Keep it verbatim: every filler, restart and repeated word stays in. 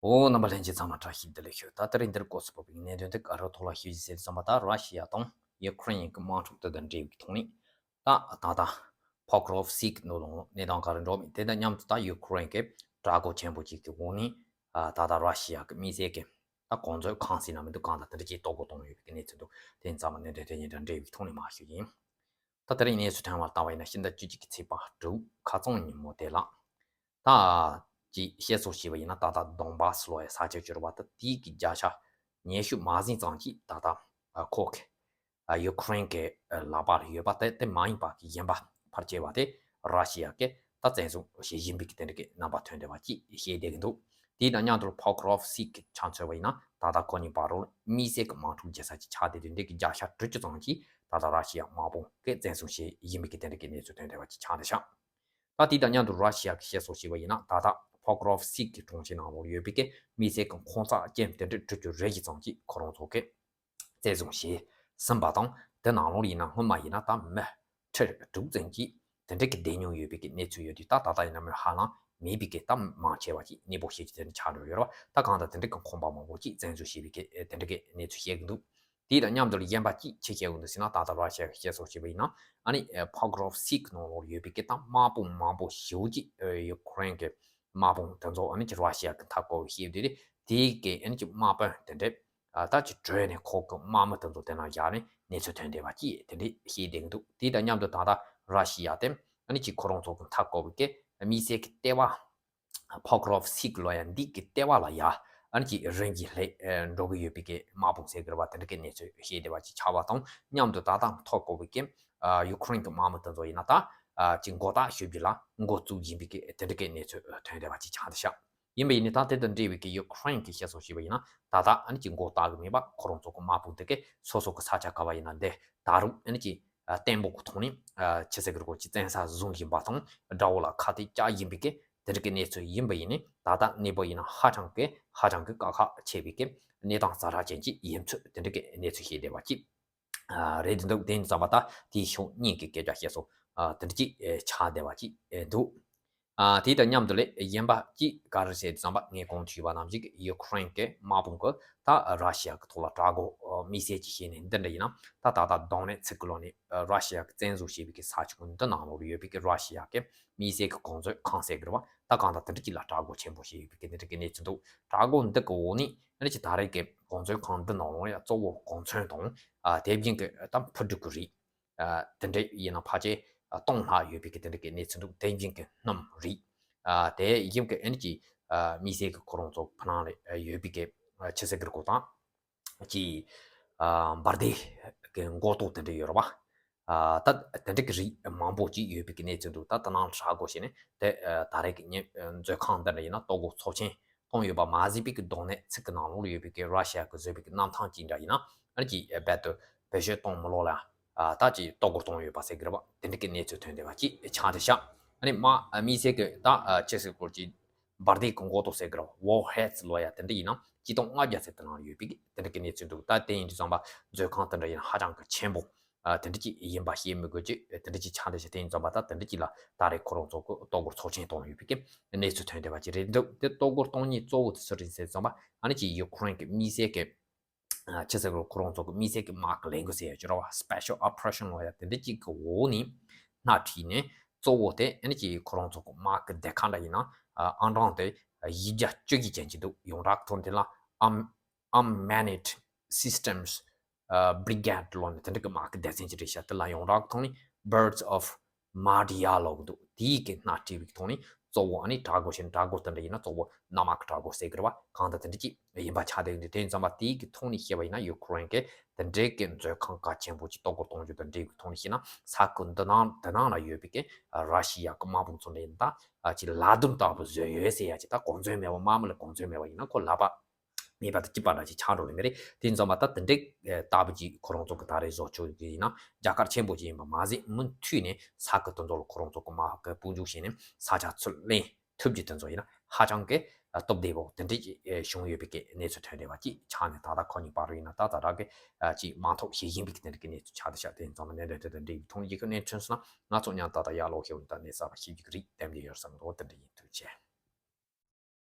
འོ། རྣམ་པ་ལྷན་རྒྱས་ཚང་མ་བཀྲ་ཤིས་བདེ་ལེགས་ཞུ། ད་དེ་རིང་འདིར་སྐོར་སུ་བབས་པའི་གནད་དོན་དེ་ག་རེ་ཐོག་ལ་ཞུ་རྒྱུ་ཟེར་ཙམ་པ། ད་ར་ཤི་ཡ་དང་ཡུ་ཁུ་རེན་གྱི་དམག་འཁྲུག་དེ་དང་འབྲེལ་བའི་ཐོག་ནས། ད་ད་ལྟ་ཕོ་ཀྲོབ་སི་ཀི་ནང་ལོགས་གནས་སྟངས་ག་རེ་འགྲོ་མིན། དེ་དང་མཉམ་དུ་ད་ཡུ་ཁུ་རེན་གྱི་དྲག་རྒོལ་ཆེན་པོ་ཅིག་གི་འོག་ནས། ཨ། ད་ལྟ་ར་ཤི་ཡ་གི་དམིགས་བསལ་གྱི་ད་གོ་མཛོད་ཁང་ཟེར་ན་མི་འདུག། གང་ལྟར་དེ་འདྲ་ཅིག་གཏོར་རྒོལ་གཏོང་ཡོད་པའི་གནས་ཚུལ་འདུག། དེ་ཡིན་ཙང་མ་གནད་དོན་དེ་གཉིས་དང་འབྲེལ་བའི་ཐོག་ནས་མར་ཞུ་ཡིན། ད་དེ་རིང་གནས་ཚུལ་ཕྲན་བུ་ལ་བལྟས་པ་ཡིན་ན། ཕྱི་ཟླ་བཅུ་གཅིག་གི་ཚེས་པ་དྲུག་ཁ་རྩང་ཉིན་མོ་དེ་ལ། ད་ཅིག་བཤད་སྲོལ་བྱས་པ་ཡིན་ན། ད་ལྟ་དོན་བཱ་སི་ལབ་ཡ་ས་ཆ་ཅིག་ཡོད་རེད་པ། ད་དེའི་གི་བརྒྱ་ཆ་ཉི་ཤུ་མ་ཟིན་ཙམ་ཅིག་ད་ལྟ་ཁོ་གི་ཡུ་ཁུ་རེན་གྱི་ལག་པར་ཡོད་པ་དེ། དེ་མ་ཡིན་པ་གི་གཞན་པ་ཕལ་ཆེ་བ་དེ་ར་ཤི་ཡ་གིས་ད་བཙན་བཟུང་བྱེད་བཞིན་པའི་གི་དེ་འདྲ་གི་རྣམ་པ་ཐོན་བསྡད་པ་ཅིག་བཤད་བསྡད་ཀྱི་འདུག། དེའི་དང་མཉམ་དུ་ཕོ་ཀྲོབ་སི་ཀི་ཆ་མཚོན་པ་ཡིན་ན། ད་ལྟ་ཁོ་གཉིས་བར་དུ་དམིགས་བསལ་གྱི་དམག་འཁྲུག་བྱེད་ས་ཅིག་ཆགས་བསྡད་དུས། འདི་གི་བརྒྱ་ཆ་དྲུག་ཅུ་ཙམ་ཅིག་ད་ལྟ་ར་ཤི་ཡ་དམག་དཔུང་གིས་བཙན་བཟུང་བྱེད་བཞིན་པའི་གི་དེ་འདྲ་གི་གནས་ཚུལ་ཐོན་བསྡད་པ་ཅིག་ཆགས་བསྡད་ཤག། ད་དེའི་དང་མཉམ་དུ་ར་ཤི་ཡ་གིས་བཤད་སྲོལ་བྱས་པ་ཡིན་ན། ད་ལྟ་ཕོ་ཀྲོབ་སི་ཀི་གྲོང་ཁྱེར་ནང་ལོགས་ཡོད་པའི་གི་དམིགས་བསལ་གྱི་ཁོང་ཚ་ཅན་དེ་འདྲ་དྲུག་ཅུ་རེ་བཞི་ཙམ་ཅིག་ཁོ་རང་ཚོ་གིས་བཙན་བཟུང་བྱས་ཟིན་པ་དང་། དེ་ནང་ལོགས་ཡིན་ན་སྔོན་མ་ཡིན་ན་ད་མི་ཁྲི་དྲུག་ཙམ་ཅིག་དེ་འདྲ་གི་བསྡད་མྱོང་ཡོད་པའི་གི་གནས་ཚུལ་ཡོད་དུས། ད་ད་ལྟ་ཡིན་ན་མི་ཧ་ལམ་མེད་པའི་གི་ད་མང་ཆེ་བ་ཅིག་གནས་སྤོ་བྱེད་རྒྱུ་དེ་འདྲ་ཆགས་འགྲོ་ཡོད་རེད་པ། ད་གང་ལྟར་དེ་འདྲ་གི་ཁང་པ་མང་པོ་ཅིག་བཙན་བཟུང་བྱས་པའི་གི་དེ་འདྲ་གི་གནས་ཚུལ་བཤད་ཀྱི་འདུག། དེའི་དང་མཉམ་དུ་གཞན་པ་ཅིག་ཅི་བཤད་ཀྱི་འདུག་ཟེར་ན། ད་ལྟ་ར་ཤི་ཡ་གིས་བཤད་སྲོལ་བྱས་པ་ཡིན་ན། ཨ་ནི་ཕོ་ཀྲོབ་སི་ཀི་ནང་ལོགས་ཡོད་པའི་གི་ད་དམག་དཔུང་མང་པོ་ཞེ་པོ་ཅིག་ཡུ་ཁུ་རེན་གྱི་དམག་དཔུང་དེ་ཚོ་ཨ་ནི་ཅིག་ར་ཤི་ཡ་གིས་མཐའ་བསྐོར་བྱས་དུས། དེའི་གི་ཨ་ནི་ཅིག་དམག་དཔོན་དེ་འདྲས་ད་ཅིག་བྲོས་ནས་ཁོ་གི་དམག་མི་དེ་ཚོ་དེ་ནང་བཞག་ནས་གནས་ཚུལ་ཐོན་བསྡད་པ་ཅིག་དེ་འདྲས་བཤད་བསྡད་ཀྱི་འདུག། དེའི་དང་མཉམ་དུ་ད་ལྟ་ར་ཤི་ཡ་དེ་ཨ་ནི་ཅིག་ཁོ་རང་ཚོ་གིས་མཐའ་བསྐོར་བའི་གི་དམིགས་བསལ་གྱི་ལྟེ་བ། ཕོ་ཀྲོབ་སི་ཀི་ལབ་ཡ་འདི་གི་ལྟེ་བ་ལ་ཡ་ཨ་ནི་ཅིག་རིམ་གྱིས་སླེབས་འགྲོ་གི་ཡོད་པའི་གི་དམག་དཔུང་ཟེར་གི་རེད་པ། དེ་འདྲ་གི་གནས་ཚུལ་བཤད་བསྡད་པ་ཅིག་ཆགས་པ་དང་མཉམ་དུ། ད་ལྟ་མཐའ་བསྐོར་བའི་གི་ཡུ་ཁུ་རེན་གྱི་དམག་མི་དེ་ཚོ་ཡིན་ན་ད་ཅིག་མགོ་བཏགས་ཞུ་རྒྱུ་ལ་འགོ་བཙུགས་བཞིན་པའི་གི་དེ་འདྲ་གི་གནས་ཚུལ་ཐོན་བསྡད་པ་ཅིག་ཆགས་བསྡད་ཤག། ཡིན་པ་ཡིན་ནའི་ད་དེ་དང་འབྲེལ་བའི་གི་ཡུ་ཁུ་རེན་གྱིས་བཤད་སྲོལ་བྱས་པ་ཡིན་ན། ད་ལྟ་ཨ་ནི་ཅིག་མགོ་བཏགས་གི་མེད་པ། ཁོ་རང་ཚོ་གི་དམག་དཔུང་དེ་གིས་སོ་སོ་གི་ས་ཆ་ག་བ་ཡིན་ན་འདི་ད་རུང་ཨ་ནི་ཅིག་བརྟན་པོ་གི་ཐོག་ནས་ཅི་ཟེར་གི་རེད་གོ། ཅིག་བཙན་ས་བཟུང་བཞིན་པ་དང་། དགྲ་བོ་ལ་ཁ་གཏད་བཅག་བཞིན་པའི་གི་དེ་འདྲ་གི་གནས་ཚུལ་ཡིན་པ་ཡིན་ནའི། ད་ལྟ་གནས་བབ་ཡིན་ན་ཧ་ཅང་གི་ཧ་ཅང་གི་དཀའ་ཁག་ཆེ་བའི་གི་གནས་སྟངས་ཛ་དྲག་ཅན་ཅིག་ཡིན་ཚུལ་དེ་འདྲ་གི་གནས་ཚུལ་བཤད་བསྡད་པ་ཅིག་རེད་འདུག། དེ་ཡིན་ཙམ་པ་ད་དེའི་ཕྱོགས་གཉིས་ཀྱི་སྐད་ཆ་བཤད་སྲོལ་དེ་འདྲ་ཅིག་ཆགས་བསྡད་པ་ཅིག་འདུག། ཨ། དེ་དང་མཉམ་དུ་ལས་གཞན་པ་ཅིག་ག་རེ་ཟེར་དུས་ཙམ་པ། ངས་གོང་དུ་ཞུས་པ་ནང་བཞིན་གྱི་ཡུ་ཁུ་རེན་གྱི་དམག་དཔུང་གིས་ད་ར་ཤི་ཡ་གི་ཐོག་ལ་དྲག་རྒོལ་དམིགས་བསལ་ཅིག་བྱས་ནས། འདི་འདྲ་ཡིན་ན་ད་ད་ལྟ་དོན་ནས་ཚིག་གི་ལོག་ནས་ར་ཤི་ཡ་གིས་བཙན་བཟུང་བྱས་པའི་གི་ས་ཆ་ཀུན་འདི་ནང་ལོགས་ཡོད་པའི་གི་ར་ཤི་ཡ་གི་དམིགས་བསལ་གྱི་གོ་མཛོད་ཁང་ཟེར་གི་རེད་པ། ད་གང་ལྟར་དེ་འདྲ་ཅིག་ལ་དྲག་རྒོལ་ཆེན་པོ་བྱས་ཡོད་པའི་གི་འདི་འདྲ་གི་གནས་ཚུལ་འདུག། དྲག་རྒོལ་འདི་གི་འོག་ནས་ཨ་ནི་ཅིག་ད་རེས་ཀྱི་གོ་མཛོད་ཁང་འདི་ནང་ལོགས་ཡ་གཙོ་བོ་གོ་མཚོན་དང་། ཨ། དེ་བཞིན་གྱི་ད་ཕོ་བྲང་གི་རིགས། ཨ། དེ་འདྲ་ཡིན་ན་ཕལ་ཆེར་སྟོང་ལྷག་ཡོད་པའི་གི་དེ་འདྲ་གི་གནས་ཚུལ་འདུག། དེ་བཞིན་གྱི་སྣུམ་རིགས། ཨ། དེ་བཞིན་གྱི་ཨ་ནི་ཅིག་ཨ། དམིགས་བསལ་གྱི་ཁོ་རང་ཚོ་ཕ་ནང་ལ་ཡོད་པའི་གི་ཨ། ཆི་ཟེར་གི་རེད་གོ། ད་ཅིག་ཨ། འབར་མདེལ་གྱི་མགོ་ཏོག་དེ་འདྲ་ཡོད་རེད་པ། ཨ། ད་དེ་འདྲ་གི་རིགས་མང་པོ་ཅིག་ཡོད་པའི་གི་གནས་ཚུལ་འདུག། ད་དེ་ནང་ལ་དྲག་རྒོལ་བྱས་ནས་དེ། ཨ། ད་རེས་ཀྱི་ཉེ་མཛོད་ཁང་འདི་འདྲ་ཡིན་ན་གཏོར་རྒོལ་ཚབས་ཆེན་བཏང་ཡོད་པ་མ་ཟད་པའི་གི་དོན་ནས་ཚིག་གི་ནང་ལོགས་ལ་ཡོད་པའི་གི་ར་ཤི་ཡ་གིས་བཟོས་པའི་གི་གནམ་ཐང་ཅིག་འདྲ་ཡིན་ན། ཨ་ནི་ཅིག་རྦད་དེ་བེད་སྤྱོད་གཏོང་མི་ལོག་ལ། ཨ། ད་ཅིག་གཏོར་རྒོལ་བཏང་ཡོད་པ་ཟེར་གི་རེད་པ། དེ་འདྲ་གི་གནས་ཚུལ་ཐོན་བསྡད་པ་ཅིག་ཆགས་བསྡད་ཤག། ཨ་ནི་མ། ཨ། དམིགས་བསལ་གྱི་ད། ཨ། ཅི་ཟེར་གོ། ཅིག་འབར་མདེལ་གྱི་མགོ་ཏོག་ཟེར་གི་རེད། ཝོར་ཧེཌ་ལབ་ཡ་དེ་འདྲ་ཡིན་ན་སྤྱི་སྟོང་ལྔ་བརྒྱ་ཙམ་དེ་ནང་ཡོད་པའི་གི་དེ་འདྲ་གི་གནས་ཚུལ་འདུག། ད་དེ་ཡིན་དུས་ཙམ་པ་མཛོད་ཁང་དེ་འདྲ་ཡིན་ན་ཧ་ཅང་གི་ཆེན་པོ། ཨ། དེ་འདྲ་ཅིག་ཡིན་པ་བཤད་མི་དགོས་ཀྱི། དེ་འདྲ་ཅིག་ཆགས་བསྡད་ཤག། དེ་ཡིན་ཙམ་པ་ད་དེ་འདྲ་ཅིག་ལ་ད་རེས་ཁོ་རང་ཚོ་གིས་གཏོར་རྒོལ་ཚབས་ཆེན་བཏང་ཡོད་པའི་གི་གནས་ཚུལ་ཐོན་བསྡད་པ་ཅིག་རེད་འདུག། དེ་གཏོར་རྒོལ་གཏོང་མཁན་གཙོ་བོ་དེ་སུ་རེད་ཟེར་ཙམ་པ། ཨ་ནི་ཅིག་ཡུ་ཁུ་རེན་གྱི་དམིགས་བསལ་གྱི། ཨ། ཅི་ཟེར་གི་རེད། ཁོ་རང་ཚོ་གི་དམིགས་བསལ་གྱི་དམག་གི་ལས་འགུལ་ཟེར་ཡ་ཅིག་ཡོད་རེད་པ། སི་པེ་ཤལ་ཨོ་པ་རེ་ཤན་ལབ་ཡ་དེ་འདྲ་ཅིག་གི་འོག་ནས་སྣེ་ཁྲིད་ནས། གཙོ་བོ་དེ་ཨ་ནི་ཅིག་ཁོ་རང་ཚོ་གི་དམག་གི་སྡེ་ཁག་འདྲ་ཡིན་ན། ཨ། ཨང་གྲངས་དེ་བཞི་བརྒྱ་བཅུ་བཞི་ཅན་ཅིག་འདུག། ཡོངས་གྲགས་ཀྱི་ཐོག་ནས་དེ་ལ་Arm- Armed Unit Systems། ཨ། Brigade ལབ་ནས་དེ་འདྲ་གི་དམག་གི་སྡེ་ཚན་ཅིག་རེད་ཤག། དེ་ལ་ཡོངས་གྲགས་ཀྱི་ཐོག་ནས་Birds of Mardin ལབ་ཀྱི་འདུག། དེའི་གི་སྣེ་ཁྲིད་པའི་ཐོག་ནས་གཙོ་བོ་ཨ་ནི་དྲག་རྒོལ་བྱས་ནས། དྲག་རྒོལ་དེ་འདྲ་ཡིན་ན་གཙོ་བོ་གནམ་དམག་གི་དྲག་རྒོལ་ཟེར་གི་རེད་པ། གང་ལྟར་དེ་འདྲ་ཅིག་ཡིན་པ་ཆགས་བསྡད་ཀྱི་འདུག། དེ་ཡིན་ཙམ་པ་དེའི་གི་ཐོག་ནས་བཤད་པ་ཡིན་ན་ཡུ་ཁུ་རེན་གྱིས་དེ་འདྲའི་གི་མཛོད་ཁང་གལ་ཆེན་པོ་ཅིག་གཏོར་རྒོལ་གཏོང་རྒྱུ་དང་འབྲེལ་བའི་ཐོག་ནས་བཤད་ན། ས་ཁུལ་འདི་ནང་འདི་ནང་ལ་ཡོད་པའི་གི་ར་ཤི་ཡ་གི་དམག་དཔུང་ཚོ་འདྲ་ཡིན་ན། ད་ཅིག་ལག་རྡུམ་ལྟ་བུ་བཟོས་ཡོད་ཟེར་ཡ་ཅིག། ད་གོ་མཚོན་མེད་པ། དམག་མི་ལ་གོ་མཚོན་མེད་པ་ཡིན་ན་ཁོ་ལག་པ་མེད་པ་དང་སྐྱིད་པ་འདྲ་ཅིག་ཆགས་འགྲོ་ནི་མ་རེད། དེ་ཡིན་ཙམ་པ་ད་དེ་འདྲའི་ལྟ་བུ་ཅིག་ཁོ་རང་ཚོ་གིས་ད་རེས་བཟོ་བཅོས་ཀྱི་ཡིན་ན་རྒྱ་གར་ཆེན་པོ་ཅིག་ཡིན་པ་མ་ཟད། མུ་མཐུད་ནས་ས་ཁུལ་དེ་ཚོ་ལ་ཁོ་རང་ཚོ་གིས་དམག་གི་དཔུང་འཇུག་བྱས་ནས་ས་ཆ་ཚུར་ལེན་ཐུབ་རྒྱུ་དེ་ཚོ་ཡིན་ན་ཧ་ཅང་གི་སྟབས་བདེ་པོ་དེ་འདྲ་ཅིག་བྱུང་ཡོད་པའི་གི་གནས་ཚུལ་ཐོན་བསྡད་པ་ཅིག་ཆགས་ནས། ད་ལྟ་ཁོ་གཉིས་བར་དུ་ཡིན་ན་ད་ཛ་དྲག་གི་ཅིག་དམག་འཐབ་བྱེད་བཞིན་པའི་གི་དེ་འདྲ་གི་གནས་ཚུལ་ཆགས་བསྡད་ཤག། དེ་ཡིན་ཙང་མ་གནད་དོན་དེ་དང་འབྲེལ་བའི་ཐོག་ནས་ཡིན་ན་གནས་ཚུལ་སོང་ན། ང་ཚོ་མཉམ་དུ་ད་ལྟ་ཡར་ལོག་ཤོག། ད་གནས་ཚུལ་ཞིབ་ཅིག་རིགས་དེ་འདྲ་ཡོད་བསམ་འདུག། དེ་འདྲ་ཡིན། ཐུགས་རྗེ་ཆེ།